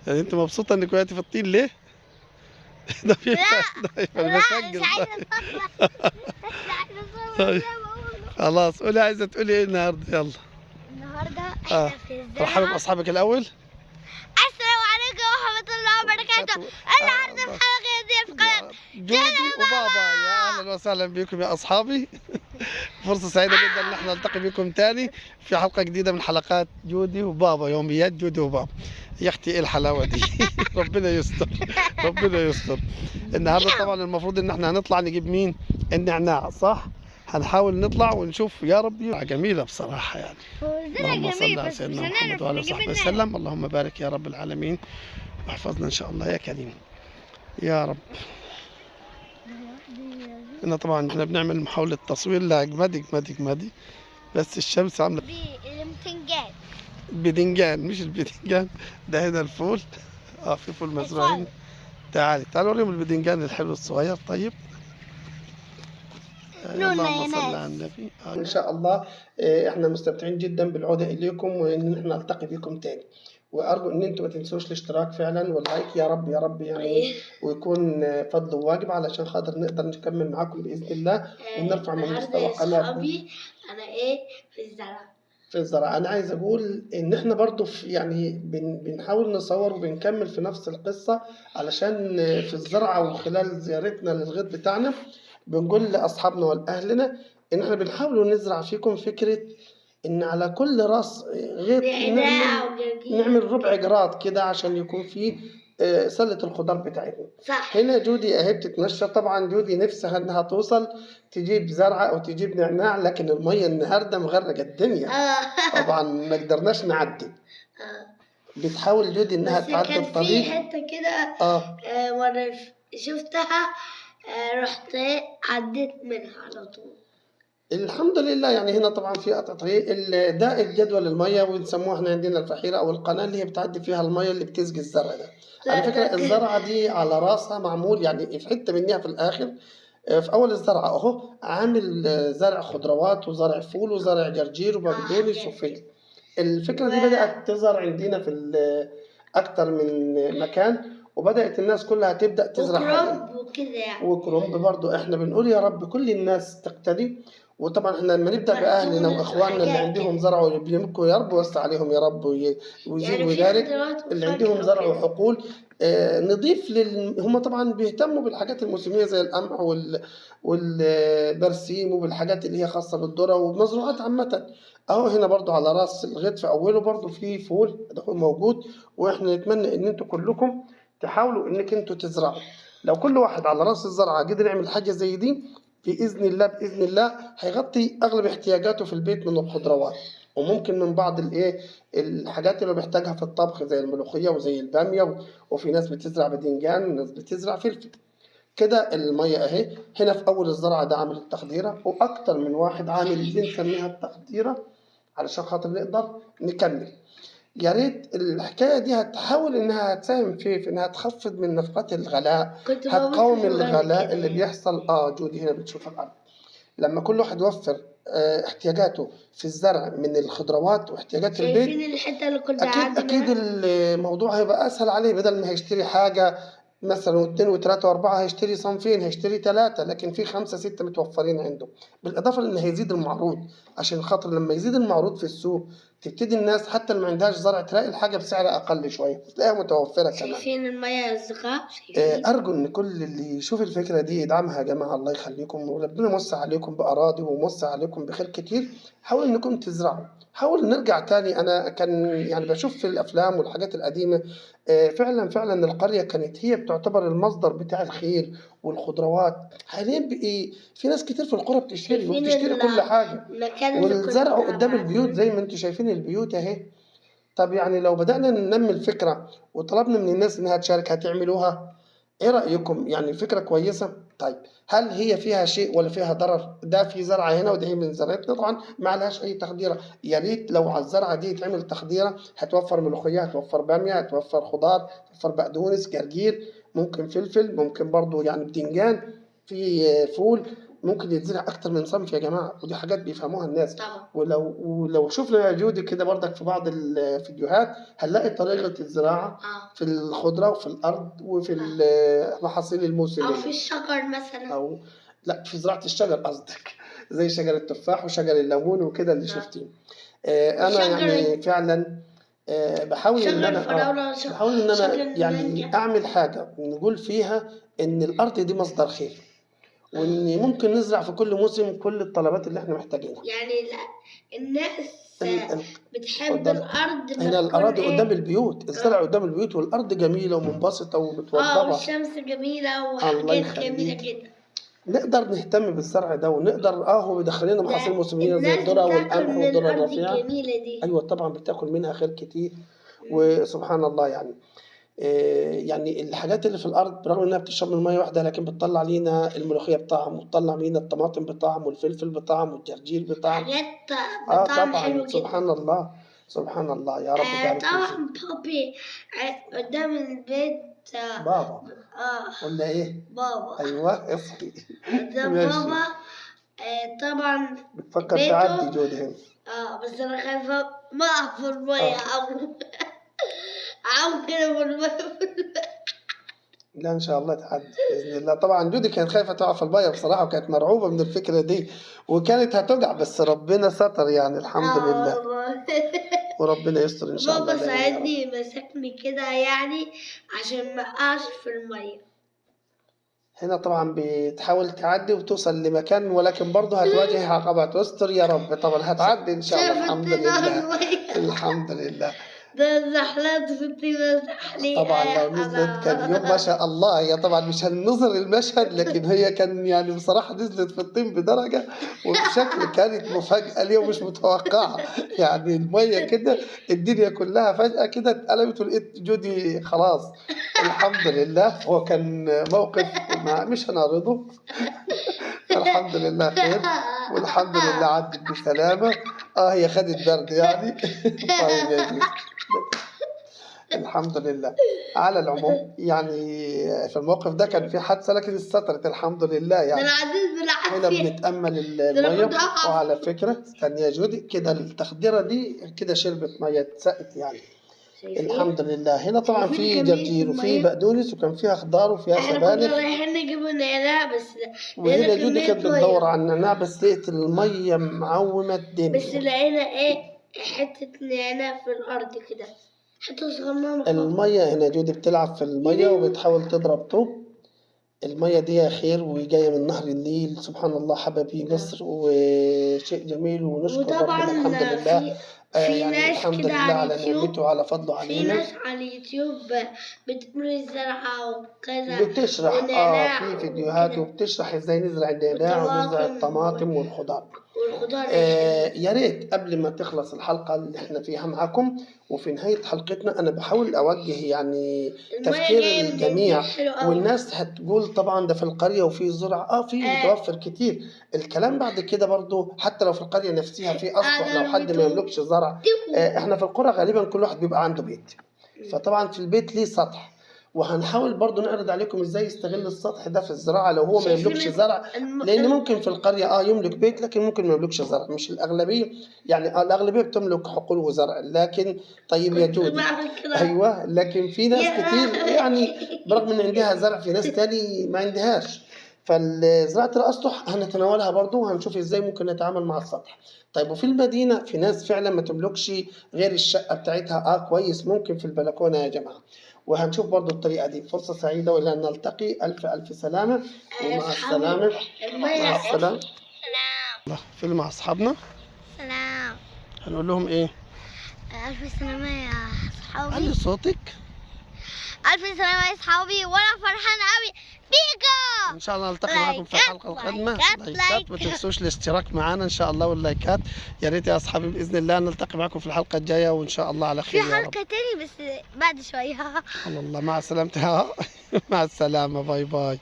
يعني انت مبسوطة انك وقعتي في الطين ليه؟ ده ينفع؟ ده ينفع؟ لا، بسجل. مش عايزه اصور، مش عايزه اصور. طيب. زي ما بقول. خلاص قولي، عايزه تقولي ايه النهارده؟ يلا. النهارده احنا في رحبي الزراعه. باصحابك الاول. السلام عليكم ورحمة الله وبركاته. النهارده في حلقة جديدة في قناة جودي وبابا، يا اهلا وسهلا بكم يا اصحابي. فرصة سعيدة جدا ان احنا نلتقي بكم تاني في حلقة جديدة من حلقات جودي وبابا، يوميات جودي وبابا. يا اختي ايه الحلاوة دي؟ ربنا يستر، ربنا يستر. النهارده طبعا المفروض ان احنا هنطلع نجيب مين؟ النعناع، صح؟ هنحاول نطلع ونشوف يا ربي. جميلة بصراحة يعني. الزرع اللهم صل جميل على بس مش سيدنا محمد هنعرف وعلى نجيب وصحبه النعناع. وسلم. اللهم بارك يا رب العالمين واحفظنا ان شاء الله يا كريم يا رب. هنا طبعا احنا بنعمل محاولة تصوير. لا، اجمدي اجمدي اجمدي، بس الشمس عاملة بالبتنجان. بدنجان، مش البدنجان ده. هنا الفول، في فول مزروعين. تعالي تعالي اوريهم البدنجان الحلو الصغير. طيب. نونا اللهم يا صل ناس. على النبي. ان شاء الله احنا مستمتعين جدا بالعودة اليكم وان احنا نلتقي بكم تاني، وارجو ان انتم ما تنسوش الاشتراك فعلا وال like يا رب يا رب يعني، ويكون فضل وواجب علشان خاطر نقدر نكمل معاكم باذن الله ونرفع من النهارده مستوى يا قناتنا. صحابي انا ايه في الزرع. في الزراعة. أنا عايز أقول إن إحنا برضو في يعني بنحاول نصور وبنكمل في نفس القصة، علشان في الزرعة وخلال زيارتنا للغيط بتاعنا بنقول لأصحابنا ولأهلنا إن إحنا بنحاول نزرع فيكم فكرة إن على كل راس غيط نعناع نعمل وجرجير. نعمل ربع جراد كده عشان يكون فيه سلة الخضار بتاعتنا. صح. هنا جودي اهي بتتمشى. طبعا جودي نفسها انها توصل تجيب زرعه او تجيب نعناع، لكن المية النهارده مغرقة الدنيا. طبعا ما قدرناش نعدي. بتحاول جودي انها بس تعدي كان في الطريق. حتة كده وانا شفتها، رحت عديت منها على طول. الحمد لله. يعني هنا طبعا في قطع طريق، ده الجدول المية ونسموها احنا عندنا الفحيره او القناة اللي هي بتعدي فيها المية اللي بتسقي الزرع ده. على فكرة الزرعه دي على راسها معمول يعني في حتة منها في الاخر، في اول الزرعه اهو عامل زرع خضروات وزرع فول وزرع جرجير وبقدونس وفجل. الفكرة دي بدات تظهر عندنا في اكتر من مكان، وبدات الناس كلها تبدا تزرع حاجات. وكرنب وكده يعني. وكرنب برضو. احنا بنقول يا رب كل الناس تقتدي، وطبعا احنا لما نبدا باهلنا بقدونس واخواننا اللي وحاجات عندهم كده. زرع واللي بيملكوا، يا رب وسع عليهم يا رب ويزيد يعني في ويبارك. خضروات اللي وفاكهة عندهم زرع وكده. وحقول، نضيف هم طبعا بيهتموا بالحاجات الموسمية زي القمح والبرسيم وبالحاجات اللي هي خاصة بالذره ومزروعات عامة. اهو هنا برضو على راس الغيط في اوله برضو في فول، ده هو موجود. واحنا نتمنى ان انتوا كلكم تحاولوا انك انتوا تزرعوا. لو كل واحد على راس الزرعه قدر يعمل حاجة زي دي باذن الله باذن الله هيغطي اغلب احتياجاته في البيت من الخضروات، وممكن من بعض الايه الحاجات اللي بيحتاجها في الطبخ زي الملوخية وزي الباميه، وفي ناس بتزرع باذنجان وناس بتزرع فلفل كده. المية اهي هنا في اول الزرعه ده عامل التخديره، واكتر من واحد عامل بنسميها التخديره علشان خاطر نقدر نكمل. يا ريت الحكاية دي هتحاول انها تساهم في انها تخفض من نفقات الغلاء، كنت ببص هتقاوم في الأرض الغلاء كده اللي يعني. بيحصل. جودي هنا بتشوف الارض. لما كل واحد يوفر احتياجاته في الزرع من الخضروات واحتياجات البيت، شايفين الحتة اللي كنت اكيد قاعدة اكيد منها؟ الموضوع هيبقى اسهل عليه. بدل ما هيشتري حاجة مثلا واثنين وثلاثة واربعة، هيشتري صنفين، هيشتري ثلاثة، لكن في خمسة ستة متوفرين عنده. بالاضافة لان هيزيد المعروض، عشان خاطر لما يزيد المعروض في السوق تبتدي الناس حتى اللي ما عندهاش زرع تلاقي الحاجة بسعر اقل شوية، تلاقيها متوفرة كمان. شايفين المية يا أصدقاء؟ شايفين؟ ارجو ان كل اللي يشوف الفكرة دي يدعمها يا جماعة، الله يخليكم، وربنا موسع عليكم باراضي وموسع عليكم بخير كتير. حاولوا انكم تزرعوا، حاولوا نرجع تاني. انا كان يعني بشوف في الافلام والحاجات القديمة، فعلا فعلا القرية كانت هي بتعتبر المصدر بتاع الخير والخضروات. حاليا بقي في ناس كتير في القرى بتشتري شايفين وبتشتري كل حاجة، المكان اللي كنت والزرع بلعب قدام عليه؟ البيوت زي ما انتم شايفين البيوت اهي. طب يعني لو بدأنا ننمي الفكرة وطلبنا من الناس إنها تشارك هتعملوها؟ إيه رأيكم؟ يعني الفكرة كويسة؟ طيب هل هي فيها شيء ولا فيها ضرر؟ ده في زرعة هنا وده هي من زرعتنا، طبعا ما عليهاش أي تخديرة. يا ريت لو على الزرعة دي يتعمل تخديرة، هتوفر ملوخية، هتوفر بامية، هتوفر خضار، هتوفر بقدونس، جرجير، ممكن فلفل، ممكن برضو يعني بدنجان، في فول. ممكن يتزرع اكتر من صنف يا جماعة، ودي حاجات بيفهموها الناس. طبعا. ولو شفنا يا جودي كده برضك في بعض الفيديوهات هنلاقي طريقه الزراعة في الخضرة وفي الارض وفي المحاصيل الموسمية، او في الشجر مثلا، او لا في زراعة الشجر قصدك، زي شجر التفاح وشجر الليمون وكده اللي شفتيه. انا يعني فعلا بحاول ان انا بحاول ان انا يعني اعمل حاجة نقول فيها ان الارض دي مصدر خير، وان ممكن نزرع في كل موسم كل الطلبات اللي احنا محتاجينها. يعني الناس بتحب الارض. هنا الاراضي قدام البيوت، الزرع قدام البيوت، والارض جميلة ومنبسطه ومتوضبه، والشمس جميلة وحاجات جميلة جدا. نقدر نهتم بالزرع ده، ونقدر هو بيدخل لنا محاصيل موسميه زي الذرة والقمح والذرة الرفيعة. ايوه طبعا بتاكل منها خير كتير. وسبحان الله يعني يعني الحاجات اللي في الارض برغم انها بتشرب من مية واحدة، لكن بتطلع لينا الملوخية بطعم، وبتطلع لينا الطماطم بطعم، والفلفل بطعم، والجرجير بطعم، حاجات بطعم حلو جدا. سبحان الله، سبحان الله يا رب. بارك. طبعا بابي قدام البيت. بابا قلنا ايه؟ بابا. ايوه اصحي. قدام بابا. طبعا بتفكر تعدي جودي هنا. بس انا خايفة ما اقع في المية، او كده في المية. لا ان شاء الله تعدي باذن الله. طبعا جودي كانت خايفة تقع في المية بصراحة، وكانت مرعوبه من الفكرة دي، وكانت هتقع، بس ربنا ستر يعني الحمد لله. وربنا يستر ان شاء الله. بابا ساعدني، مسكني كده يعني عشان ما اقعش في المية. هنا طبعا بتحاول تعدي وتوصل لمكان، ولكن برضه هتواجه عقبات. واستر يا رب. طبعا هتعدي ان شاء الله الحمد لله. الحمد لله. ده زحلقت في الطيبة زحليقة. طبعا لو نزلت كان يوم ما شاء الله. هي طبعا مش هنظهر المشهد، لكن هي كان يعني بصراحة نزلت في الطين بدرجة وبشكل كانت مفاجأة لي ومش متوقعة. يعني المية كده الدنيا كلها فجأة كده اتقلبت، ولقيت جودي خلاص الحمد لله. هو كان موقف مش هنعرضه. الحمد لله خير، والحمد لله عدت بسلامة. هي خدت برد يعني. طيب يا جودي الحمد لله. على العموم يعني في الموقف ده كان في حادثه، لكن اتسترت الحمد لله. يعني هنا بنتامل المية. وعلى فكرة استني يا جودي كده، التخديره دي كده شربت مية اتسقت يعني الحمد لله. هنا طبعا في جرجير وفي بقدونس، وكان فيها خضار وفيها سبانخ. احنا كنا رايحين نجيب نعناع بس، وهنا جودي كانت بتدور على النعناع، بس لقيت المية معومه الدنيا. بس لقينا ايه، حتة نعناع في الارض كده، حتة صغننه. المية هنا جودي بتلعب في المية وبتحاول تضرب طوب. المية دي خير وجاية من نهر النيل، سبحان الله حبيبي مصر، وشيء جميل ونشكر ربنا الحمد لله. في يعني ناس الحمد كده لله على على اليوتيوب، نعمته وعلى فضله في علينا. ناس على اليوتيوب بتقول الزرعة وكذا بتشرح ونعناع في فيديوهات وكده. وبتشرح ازاي نزرع النعناع ونزرع والطماطم الطماطم والخضار. والخضار. يا ريت قبل ما تخلص الحلقة اللي احنا فيها معاكم وفي نهاية حلقتنا، أنا بحاول أوجه يعني المية تفكير جاية من الجميع. النيل حلو أوي. والناس هتقول طبعا ده في القرية وفي زرع، في متوفر كتير. الكلام بعد كده برضو حتى لو في القرية نفسها في أسطح، لو حد ما يملكش زرع. احنا في القرى غالبا كل واحد بيبقى عنده بيت، فطبعا في البيت ليه سطح، وهنحاول برضو نعرض عليكم ازاي يستغل السطح ده في الزراعة لو هو ما يملكش زرع. لان ممكن في القرية يملك بيت لكن ممكن ما يملكش زرع، مش الأغلبية يعني. الأغلبية بتملك حقول وزرع، لكن طيب يا جودي ايوه، لكن في ناس كتير يعني برغم ان عندها زرع في ناس تاني ما عندهاش. فزراعة الأسطح هنتناولها برضو، وهنشوف ازاي ممكن نتعامل مع السطح. طيب وفي المدينة في ناس فعلا ما تملكش غير الشقة بتاعتها، كويس، ممكن في البلكونة يا جماعة، وهنشوف برضو الطريقة دي. فرصة سعيدة وإلى أن نلتقي، ألف ألف سلامة ومع السلامة. مع السلامة. سلام. فيلم مع أصحابنا. سلام. هنقول لهم إيه؟ ألف سلامة يا أصحابي. علي صوتك. ألف سلامة يا أصحابي، وأنا فرحانة أوي بيكم. إن شاء الله نلتقي معكم في الحلقة القادمة. لايكات، ما تنسوش الاشتراك معنا إن شاء الله واللايكات. يا ريت يا أصحابي بإذن الله نلتقي معكم في الحلقة الجاية وإن شاء الله على خير في يا رب. حلقة تاني بس بعد شوية. الله مع سلامتها. مع السلامة، bye bye.